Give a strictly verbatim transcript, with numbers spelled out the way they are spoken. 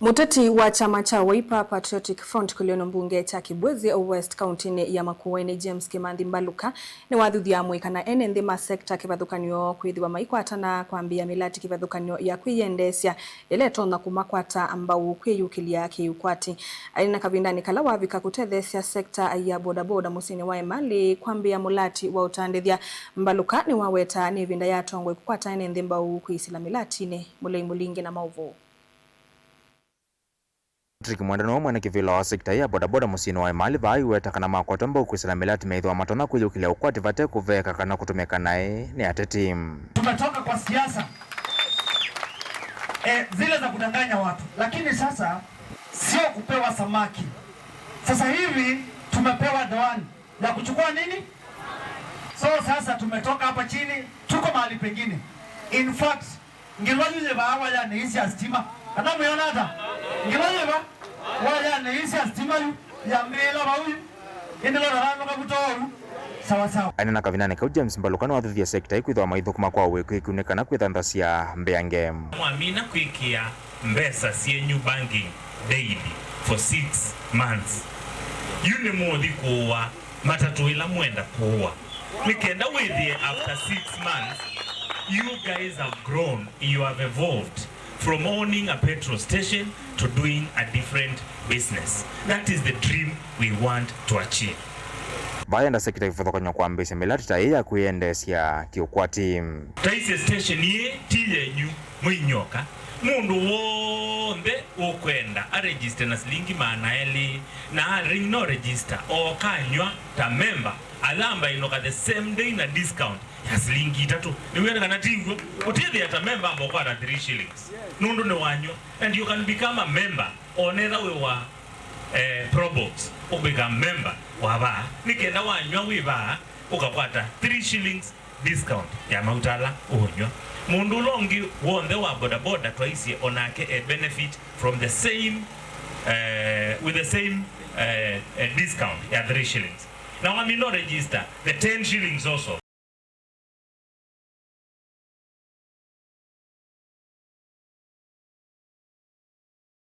Mũteti wa kyama kya Wiper Patriotic Front kĩlĩonĩ mbunge kya Kibwezi West kauntinĩ ya Makueni, James Kimanthi Mbaluka, nĩwathuthya amũika na ene nthĩ ma sekta kĩvathũkany'o kwĩthĩwa maikwatana kwambĩĩa mĩlati kĩvathũkany'o ya kwĩyendeesya ĩla ĩtonya kũmakwata mbau kwĩyũkĩlya kĩũkwati. Aineena kavindanĩ kala wavika kũtetheesya sekta ya bodaboda mũsyĩnĩ wa Emali kwambĩĩa mũlati wa ũtandĩthya, Mbaluka nĩwawetaa nĩ ĩvinda ya atongoi kũkwata ene nthĩ mbau kwĩsĩla mĩlatinĩ. Mũlei Mũlingi na maũvoo. Patrick Mwenda nĩwe mwene kĩvĩla wa sekta ya bodaboda mũsyĩnĩ wa Emali vaa aiweta kana makwatwa mbau kwĩsĩla mĩlati meĩthĩwa matonya kwĩyũkĩlya ũkwati vate kũveeka kana kũtũmĩka naĩ nĩ ateti. Tumetoka kwa siasa, eh, zile za kudanganya watu, lakini sasa sio kupewa samaki. Sasa hivi tumepewa doani ya kuchukua nini? So sasa tumetoka hapa chini, tuko mahali pengine. In fact, ngilwa yu yĩ vaa wayanĩ ii sya sitima. Kana mwĩona ata? Ngilwa yĩ va wayanĩ ii sya sitima yu yambĩĩla vau yu. Ĩndĩ lota vano kavuta ũu. Sawa sawa. Aineena kavindanĩ kau, James Mbaluka nĩwathuthie sekta ii kwĩthĩwa maithũkũma kwa wĩkwĩku nĩ kana kwĩthanthasya mbeange. Mwamina kwĩkĩa mbesa syenyu banking daily for six months. Yu nĩmũũthi kũũa matatũ ĩla mwenda kũũa. Nĩ kenda wĩthĩe after six months, you guys have grown, you have evolved from owning a petrol station to doing a different business. That is the dream we want to achieve. Vayenda sekita kĩvathũkany'o kwambĩĩsya mĩlati ta ĩĩ ya kwĩyendeesya kĩũkwati. Taisye station ĩĩ ti yenyu mwĩ inyoka. Mũndũ w'onthe ũkwenda aregiste na silingi maana elĩ, na aring no register, okanyw'a ta member, ayamba ĩnoka the same day na discount ya silingi itatũ. Nĩw'o kana ti w'o? Ũtĩthĩa ta member amba ũkwata three shillings nũndũ nĩwanyw'a. And you can become a member onetha wĩ wa, eh, Probox, ũkwĩka member wa vaa, nĩ kenda wanyw'a wĩ vaa ũkakwata three shillings discount ya mauta ala ũũnyw'a. Mũndũ ũla ũngĩ w'onthe wa bodaboda twaisye onake e benefit from the same, eh, with the same, eh, eh, discount ya three shillings. Na wamina register, the ten shillings also